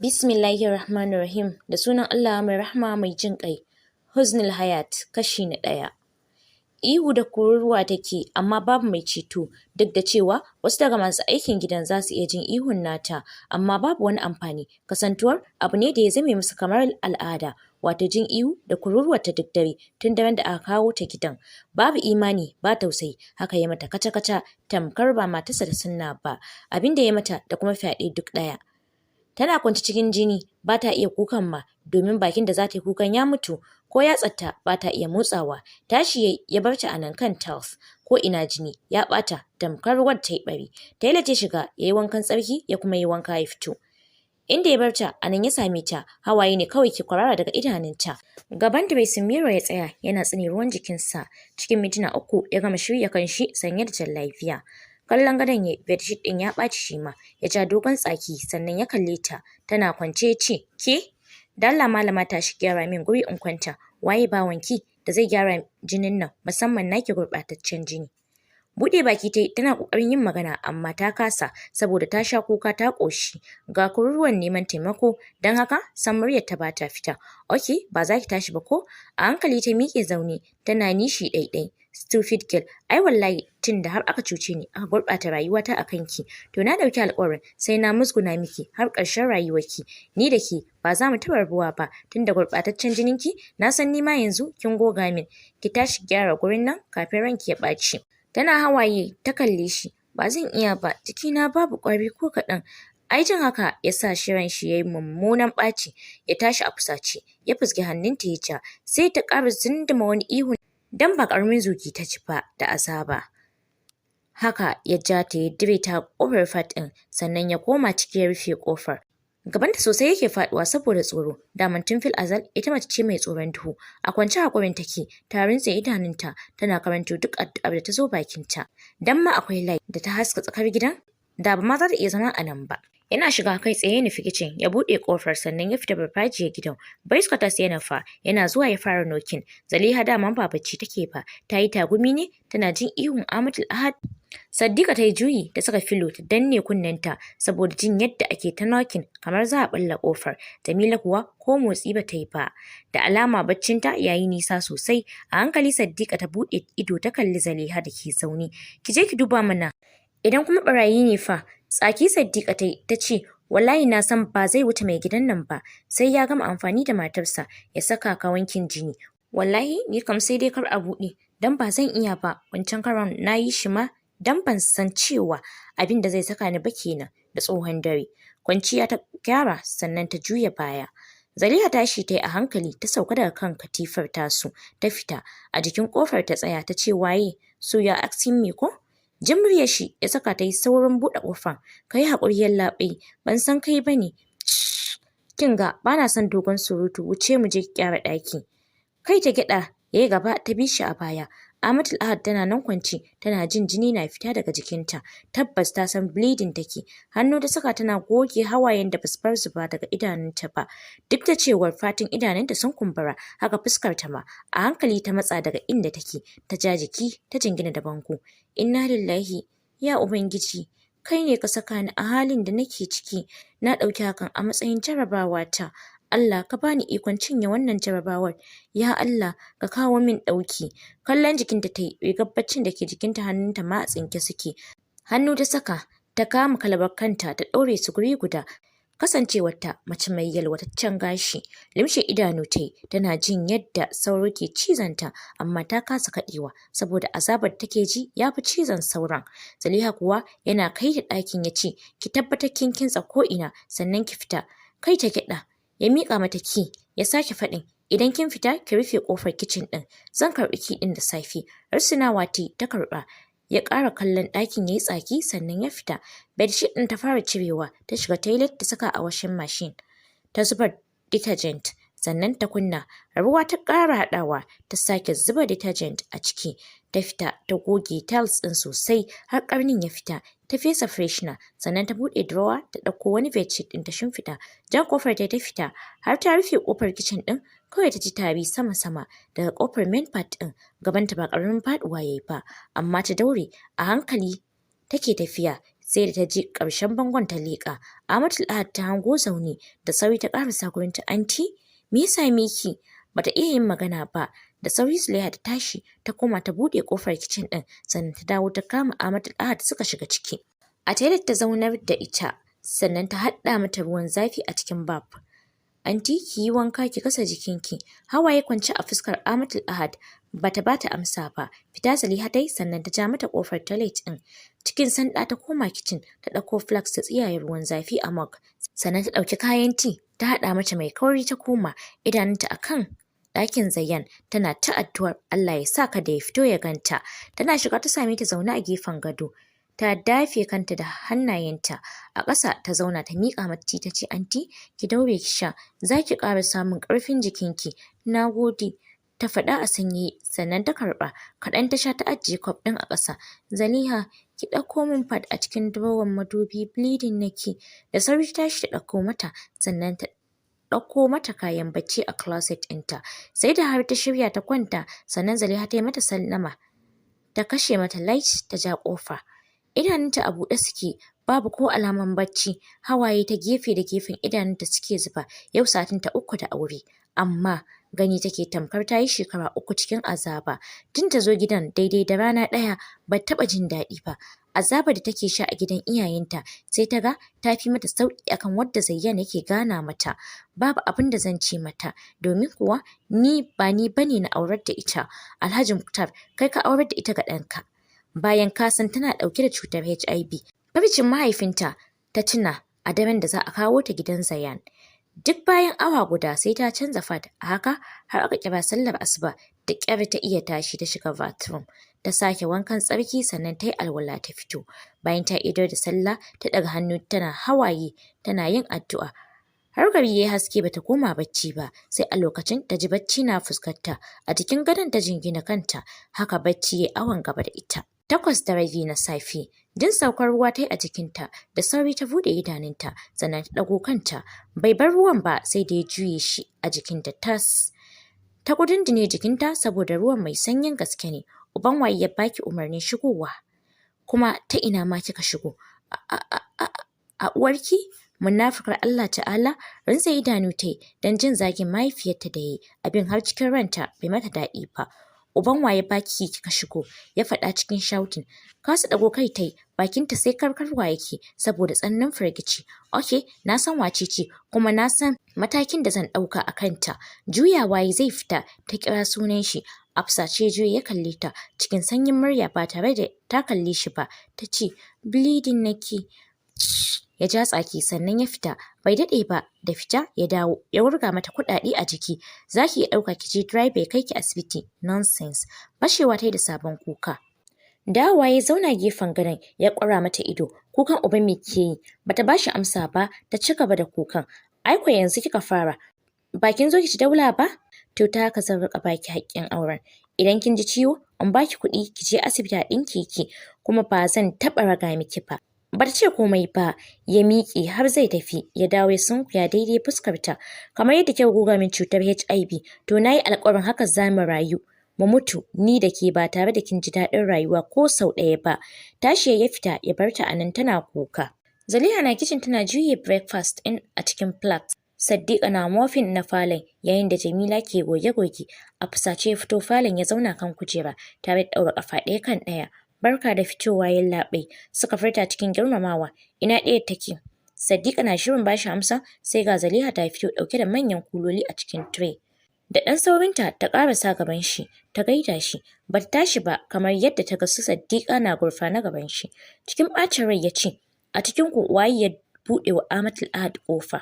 Bismillahirrahmanirrahim. Da sunan Allah mai rahma mai jin ƙai. Huznul Hayat, kashi na ɗaya. Ihu da kururuwa take, amma babu mai ceto, duk da cewa wasu daga masu aikin gidan za su iya jin ihun nata, amma babu wani amfani, kasantuwar abu ne da ya zame musu kamar al'ada, wato jin ihu da kururuwar ta duk dare tun daren da aka kawo ta gidan. Babu imani ba tausayi, haka ya mata kaca-kaca tamkar ba matarsa ta sunna ba, abin da ya mata da kuma fyaɗe duk ɗaya. Tana kwance cikin jini, ba ta iya kukan ma, domin bakin da za ta yi kukan ya mutu, ko yatsarta ba ta iya motsawa. Tashi yayi ya bar ta a nan kan tiles, ko ina jini ya ɓata tamkar wadda ta yi ɓari. Toilet ya shiga ya yi wankan tsarki, ya kuma yi wanka ya fito. Inda ya bar ta a nan ya same ta, hawaye ne kawai ke kwarara daga idanunta. Gaban dressing mirror ya tsaya yana tsine ruwan jikinsa. Cikin mintuna 3 ya gama shirya kanshi sanye da jallabiya. Kallon gadon ya, bedsheet ɗin ya ɓaci shi ma, ya ja dogon tsaki, sannan ya kalle ta tana kwance ya ce, "Ke da Allah malama, tashi gyara min guri in kwanta. Waye bawanki da zai gyara jinin nan, musamman naki gurɓataccen jini?" Buɗe baki ta yi tana ƙoƙarin yin magana, amma ta kasa saboda ta sha kuka ta ƙoshi. Ga kururuwan neman taimako, don haka sam muryar ta bata fita. "Ok, ba za ki tashi ba ko?" A hankali ta miƙe zaune tana nishi ɗaiɗai. "Stupid girl, ai wallahi tun da har aka cuce ni aka gurɓata rayuwata a kanki, to na ɗauki alƙawarin sai na musguna miki har ƙarshen rayuwarki. Ni da ke ba za mu taɓa rabuwa ba, tun da gurɓataccen jininki na san ni ma yanzu kin goga min. Ki tashi gyara gurin nan kafin ranki ya ɓaci." Tana hawaye ta kalle shi. "Ba zan iya ba, jikina babu ƙwari ko kaɗan." Ai jin haka ya sa shi ran shi yayi mummunan ɓaci, ya tashi a fusace, ya fusgi hannunta ya ja, sai ta ƙara zunduma wani ihu dan ba ƙaramin zugi ta ci ba da azaba. Haka ya ja ta ya dire ta ƙofar part ɗin, sannan ya koma ciki ya rufe ƙofar. Gabanta sosai yake faɗuwa saboda tsoro, daman tun fil azal ita mace ce mai tsoron duhu. A kwance haƙurin take, ta rintse idanunta tana karanto duk addu'ar da ta zo bakinta. Dan ma akwai light da ta haska tsakar gidan, da ba ma za ta iya zama a nan ba. Yana shiga kai tsaye ya nufi kicin, ya buɗe ƙofar, sannan ya fita farfajiyar gidan. Boys quarters ya nufa, yana zuwa ya fara knocking. Zaliha daman ba bacci take ba, ta yi tagumi ne tana jin ihun Amatul Ahad. Saddiqa ta yi juyi ta saka filo ta danne kunnenta saboda jin yadda ake ta knocking kamar za a ɓalla ƙofar. Jamila kuwa ko motsi ba ta yi ba. Da alama baccinta ya yi nisa sosai. A hankali Saddiqa ta buɗe ido ta kalli Zaliha da ke zaune. "Ki je ki duba mana. Idan kuma ɓarayi ne fa?" Tsaki Saddiqa ta yi ta ce, "Wallahi na san ba zai wuce mai gidan nan ba, sai ya gama amfani da matarsa ya saka ka wankin jini. Wallahi ni kam sai dai kar a buɗe, don ba zan iya ba, wancan karon na yi shi ma don ban san cewa abin da zai saka ni ba kenan da tsohon dare." Kwanciya ta gyara sannan ta juya baya. Zaliha tashi ta yi a hankali ta sauka daga kan katifar tasu ta fita. A jikin kofar ta tsaya ta ce, "Waye?" "So you are asking me ko?" Jin muryar shi ya saka ta yi saurin buɗe ƙofar. "Ka yi haƙuri yallaɓai, ban san kai ba ne." "Kin ga, ba na son dogon surutu, wuce mu je ki gyara ɗaki." Kai ta gyaɗa, ya yi gaba ta bi shi a baya. Amatul Ahad tana nan kwance tana jin jini na fita daga jikinta. Tabbas ta san bleeding take. Hannu ta saka tana goge hawayen da basu bar zuba daga idanunta ba. Duk da cewar fatun idanunta sun kumbura, haka fuskar ta ma. A hankali ta matsa daga inda take, ta ja jiki ta jingina da bango. "Inna lillahi, ya Ubangiji, kai ne ka saka ni a halin da nake ciki. Na ɗauki hakan a matsayin jarabawa ta. Allah ka bani ikon cinye wannan jarabawar. Ya Allah ka kawo min ɗauki." Kallon jikinta ta yi, rigar baccin da ke jikinta hannunta ma a tsinke suke. Hannu ta saka ta kama kalabar kanta ta ɗaure su guri guda. Kasancewarta mace mai yalwataccen gashi, limshe idanu ta yi tana jin yadda sauro ke cizonta, amma ta kasa kaɗewa saboda azabar da take ji ya fi cizon sauran. Zaliha kuwa yana kai ta ɗakin ya ce, "Ki tabbatar kin kintsa ko'ina sannan ki fita." Kai ta gyaɗa. Ya miƙa mata key ya sake faɗin, "Idan kin fita ki rufe ƙofar kicin ɗin, zan karɓi key ɗin da safe." Rusunawa ta ta karɓa. Ya ƙara kallon ɗakin ya yi tsaki sannan ya fita. Bedsheet ɗin ta fara cirewa, ta shiga toilet ta saka a washing machine. Ta zuba detergent sannan ta kunna. Ruwa ta ƙara haɗawa, ta sake zuba detergent a ciki. Ta fita ta goge tiles ɗin sosai har ƙarnin ya fita. Ta fesa freshener sannan ta buɗe drawer ta ɗauko wani bedsheet ɗin ta shimfiɗa. Jan ƙofar ta fita, har ta rufe ƙofar kicin ɗin kawai ta ji tari sama-sama daga ƙofar main part ɗin. Gabanta ba ƙaramin faɗuwa ya yi ba, amma ta daure. A hankali take tafiya. Sai da ta ji ƙarshen bangon ta leƙa. Amatul Ahad ta hango zaune, da sauri ta ƙarasa gurin ta. "Anti, me ya same ki?" Bata iya yin magana ba. Da sauri Zulaiha ta tashi ta koma ta buɗe ƙofar kicin ɗin, sannan ta dawo ta kama Amatul Ahad suka shiga ciki. A toilet ta zaunar da ita, sannan ta haɗa mata ruwan zafi a cikin bath. "Anti, ki yi wanka ki gasa jikinki." Hawaye kwance a fuskar Amatul Ahad, bata bata amsa ba. Fita Zaliha tai, sannan ta ja mata ƙofar toilet ɗin. Cikin sanda ta koma kicin ta ɗauko flask ta tsiyaye ruwan zafi a mug. Sannan ta ɗauki kayan tea ta haɗa mata mai kauri ta koma, idanunta akan ɗakin Zayyan, tana ta addu'ar Allah ya sa kada ya fito ya ganta. Tana shiga ta same ta zaune a gefen gado. Ta dafe kanta da hannayenta. A ƙasa ta zauna ta miƙa mata tea ta ce, "Anti, ki daure ki sha, za ki ƙara samun ƙarfin jikinki." "Na gode," ta faɗa a sanyaye, sannan ta karɓa. Kaɗan ta sha ta ajiye cup ɗin a ƙasa. "Zaliha, ki ɗauko min pad a cikin drawer madubi, bleeding nake." Da sauri ta tashi ta ɗauko mata, sannan ta ɗauko mata kayan bacci a closet ɗinta. Sai da har ta shirya ta kwanta, sannan Zaliha ta yi mata sallama. Ta kashe mata light ta ja ƙofa. Idanunta a buɗe suke, babu ko alaman bacci, hawaye ta gefe da gefen idanunta suke zuba. Yau satinta 3 da aure, amma gani take tamkar ta yi shekara 3 cikin azaba. Tun ta zo gidan, daidai da rana ɗaya ba taɓa jin daɗi ba. Azabar da take sha a gidan iyayenta sai ta ga ta fi mata sauƙi akan wadda Zayyan yake gana mata. Babu abin da zan ce mata, domin kuwa ni ba ni bane na aurar da ita. Alhaji Muktar, kai ka aurar da ita ga ɗanka, bayan ka san tana ɗauke da cutar HIV. Farcin mahaifinta ta tuna a daren da za a kawo ta gidan Zayan. Duk bayan awa guda sai ta canza pad, a haka har aka kira sallar asuba. Da ƙyar ta iya tashi ta shiga bathroom. Ta sake wankan tsarki, sannan ta yi alwala ta fito. Bayan ta idar da sallah, ta ɗaga hannu tana hawaye tana yin addu'a. Har gari ya yi haske bata koma bacci ba, sai a lokacin ta ji bacci na fuskarta. A jikin gadon ta jingina kanta, haka bacci ya awon gaba da ita. 8:30 na safe, jin saukar ruwa ta yi a jikinta, da sauri ta buɗe idanunta, sannan ta ɗago kanta. Bai bar ruwan ba sai da ya juye shi a jikinta tas. Ta kudundune jikinta saboda ruwan mai sanyin gaske ne. "Uban waye ya baki umarnin shigowa? Kuma ta ina ma kika shigo? A uwarki? Munafukar Allah ta'ala!" Rintsa idanu ta yi don jin zagin mahaifiyarta da yi, abin har cikin ranta bai mata daɗi ba. "Uban waye baki kika shigo?" ya faɗa cikin shouting. Kasa ɗago kai ta yi, bakinta sai karkarwa yake saboda tsananin firgici. "Okay, na san wace ce, kuma na san matakin da zan ɗauka a kanta." Juyawa ya zai fita, ta kira sunan shi. A fusace ya juyo ya kalle ta. Cikin sanyin murya, ba tare da ta kalle shi ba, ta ce, "Bleeding nake." Ya ja tsaki, sannan ya fita. Bai daɗe ba da fita ya dawo ya wurga mata kuɗaɗe a jiki. "Za ki iya ɗauka ki je driver ya kai ki asibiti. Nonsense." Fashewa ta yi da sabon kuka. Dawowa ya zauna gefen gadon ya ƙura mata ido. "Kukan uban me ke yi?" Bata bashi amsa ba, ta ci gaba da kukan. "Ai ko yanzu kika fara. Ba kin zo ki ci daula ba? To ta haka zan riƙa baki haƙƙin auren. Idan kin ji ciwo, in baki kuɗi ki je asibiti a ɗinke ki, kuma ba zan taɓa raga miki ba." Bata ce komai ba, ya miƙe har zai tafi, ya dawo ya sunkuya daidai fuskarta. "Kamar yadda kika goga min cutar HIV, to na yi alƙawarin haka za mu rayu mu mutu ni da ke, ba tare da kin ji daɗin rayuwa ko sau ɗaya ba." Tashi ya fita ya bar ta a nan tana kuka. Zaliha na kicin tana juye breakfast ɗin a cikin flask. Saddiƙa na mopping na falon yayin da Jamila ke goge-goge. A fusace ya fito falon ya zauna kan kujera tare da ɗaura ƙafa ɗaya kan ɗaya. "Barka da fitowa, yallaɓai," suka furta cikin girmamawa. "Ina ɗayar take?" Saddiƙa na shirin bashi amsa sai ga Zaliha ta fito ɗauke da manyan kuloli a cikin tray. Da ɗan saurinta ta ƙarasa gaban shi ta gaida shi. Bata tashi ba kamar yadda ta ga su Saddiƙa na gurfane gaban shi. Cikin ɓacin rai ya ce, "A cikin ku waye ya buɗe wa Amatul Ahad ƙofa?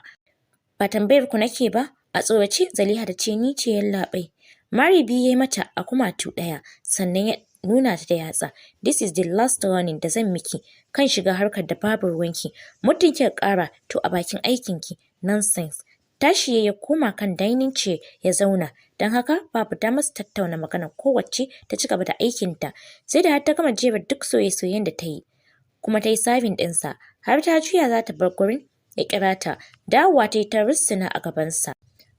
Ba tambayar ku nake ba." A tsorace Zaliha ta ce, "Ni ce, yallaɓai." Mari biyu ya yi mata a kumatu ɗaya, sannan ya nuna ta da yatsa. "This is the last warning da zan miki kan shiga harkar da babu ruwanki. Muddin kika ƙara, to a bakin aikinki. Nonsense." Tashi ya koma kan dining chair ya zauna, don haka babu damar su tattauna magana, kowacce ta ci gaba da aikinta. Sai da har ta gama jera duk soye-soyen da ta yi, kuma ta yi serving ɗinsa, har ta juya za ta bar gurin ya kira ta. Dawowa ta yi ta rissina a gabansa.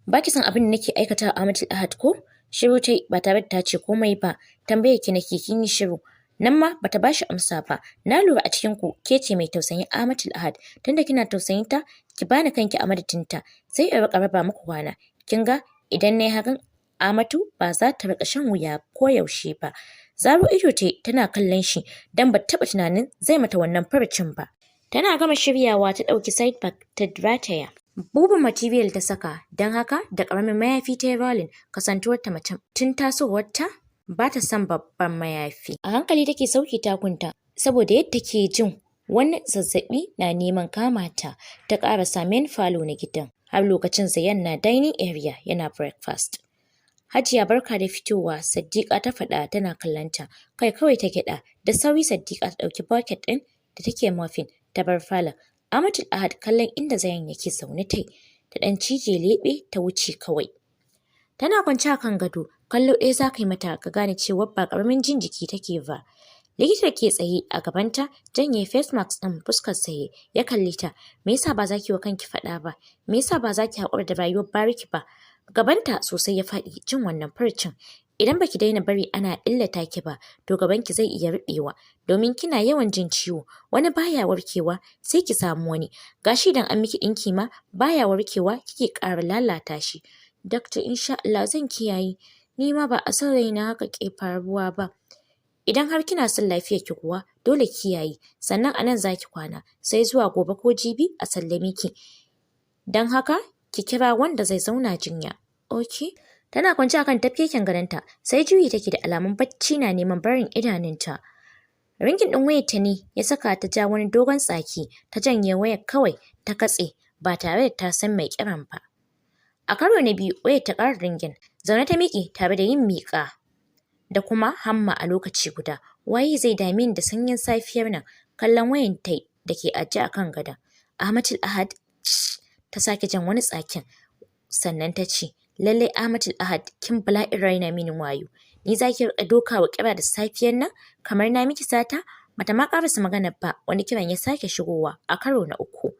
"Ba ki san abin da nake aikata a Amatul Ahad ko?" Shiru ta yi ba tare da ta ce komai ba. "Tambayar ki nake, kin yi shiru." Nan ma bata bashi amsa ba. Na lura a cikin ku ke ce mai tausayin Amatul Ahad. Tunda kina tausayin ta, ki bani kanki a madadinta, sai in riƙa raba muku kwana. Kin ga idan nayi hakan, Amatu ba za ta riƙa shan wuya ko yaushe ba. Zaro ido ta tana kallon shi don ba ta taɓa tunanin zai mata wannan furucin ba. Tana gama shiryawa ta ɗauki side bag ta rataya. Bubu material ta saka, don haka da ƙaramin mayafi ta yi rolling, kasantuwar ta mace tun tasowarta ba ta son babban mayafi. A hankali take sauke takunta saboda yadda take jin wani zazzaɓi na neman kama ta, ta ƙarasa main falo na gidan. Har lokacin Zayan na dining area yana breakfast. "Hajiya, barka da fitowa," Saddiƙa ta faɗa tana kallonta. Kai kawai ta gyaɗa. Da sauri Saddiƙa ta ɗauki bucket ɗin da take mopping ta bar falon. Amatul Ahad kallon inda Zayan yake zaune tai, ta ɗan cije leɓe ta wuce kawai. Tana kwance a kan gado, kallo ɗaya za ka yi mata ka gane cewa ba ƙaramin jin jiki take ba. Likita ke tsaye a gabanta janye face mask ɗin fuskar sa ya kalle ta. "Me yasa ba za ki wa kanki faɗa ba? Me yasa ba za ki haƙura da rayuwar bariki ba?" Gabanta sosai ya faɗi jin wannan furcin. "Idan baki daina bari ana illata ki ba, to gabanki zai iya ruɓewa domin kina yawan jin ciwo. Wani baya warkewa, sai ki samu wani. Gashi idan an miki ɗinki ma baya warkewa, kike ƙara lalata shi." "Doctor, insha Allah zan kiyaye. Ni ma ba a son raina haka ke faruwa ba." "Idan har kina son lafiyar ki kuwa, dole kiyaye. Sannan a nan za ki kwana, sai zuwa gobe ko jibi a sallame ki. Don haka ki kira wanda zai zauna jinya." "Okay." Tana kwance akan tafkeken gadonta, sai juyi take da alamun bacci na neman barin idanunta. Ringing ɗin wayarta ne ya saka ta ja wani dogon tsaki, ta janye wayar kawai ta katse ba tare da ta san mai kiran ba. A karo na biyu wayar ta ƙara ringing, zaune ta miƙe tare da yin miƙa da kuma hamma a lokaci guda. Waye zai dame ni da sanyin safiyar nan? Kallon wayan ta da ke ajiye a kan gadon. Amatul Ahad. Ta sake jan wani tsakin, sannan ta ce, "Lallai Amatul Ahad, kin bala'in raina mini wayo. Ni za ki riƙa doka wa kira da safiyar nan kamar na miki sata?" Bata ma ƙarasa maganar ba, wani kiran ya sake shigowa a karo na uku.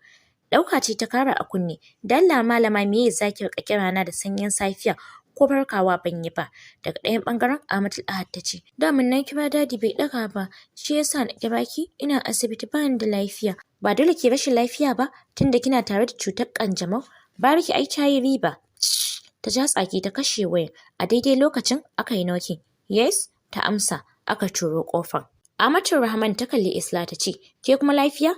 Ɗauka ce ta kara a kunne. "Dalla malama, meye za ki riƙa kira na da sanyin safiya, ko farkawa ban yi ba?" Daga ɗayan ɓangaren Amatul Ahad ta ce, "Daman na kira Daddy bai ɗaga ba, shi yasa na kira ki. Ina asibiti, ba ni da lafiya." "Ba dole ki rashin lafiya ba tunda kina tare da cutar ƙanjamau. Bariki ai ta yi riba." Ta ja tsaki ta kashe wayan. A daidai lokacin aka yi knocking. "Yes," ta amsa, aka turo ƙofar. Amatul Rahman ta kalli Isla ta ce, "Ke kuma lafiya?"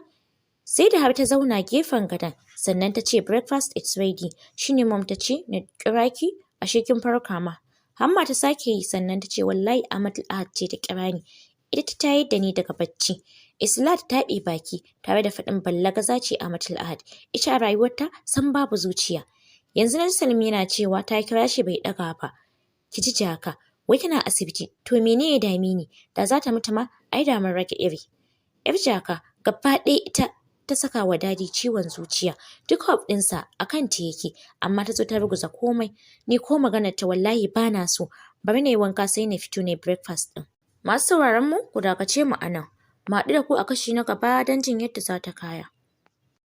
Sai da har ta zauna gefen gadon sannan ta ce, "Breakfast is ready. Shine Mom ta ce na kira ki, ashe kin farka ma." Hamma ta sake yi sannan ta ce, "Wallahi Amatul Ahad ce ta kira ni. Ita ta tayar da ni daga bacci." Isla ta taɓe baki tare da faɗin, "Ballagaza ce Amatul Ahad. Ita a rayuwarta san babu zuciya. Yanzu na Salmi yana cewa ta kira shi bai ɗaga ba. Ki ji jaka. Wai tana asibiti, to mene ya dame ni? Da za ta mutu ma, ai da mun rage iri. Yar jaka, gaba ɗaya ita ta saka wa Daddy ciwon zuciya. Duk hope ɗinsa a kan ta yake, amma ta zo ta ruguza komai. Ni ko maganar ta wallahi ba na so. Bari na yi wanka sai na fito na breakfast ɗin." Masu sauraron mu, ku dakace mu a nan. Mu haɗu da ku a kashi na gaba don jin yadda za ta kaya.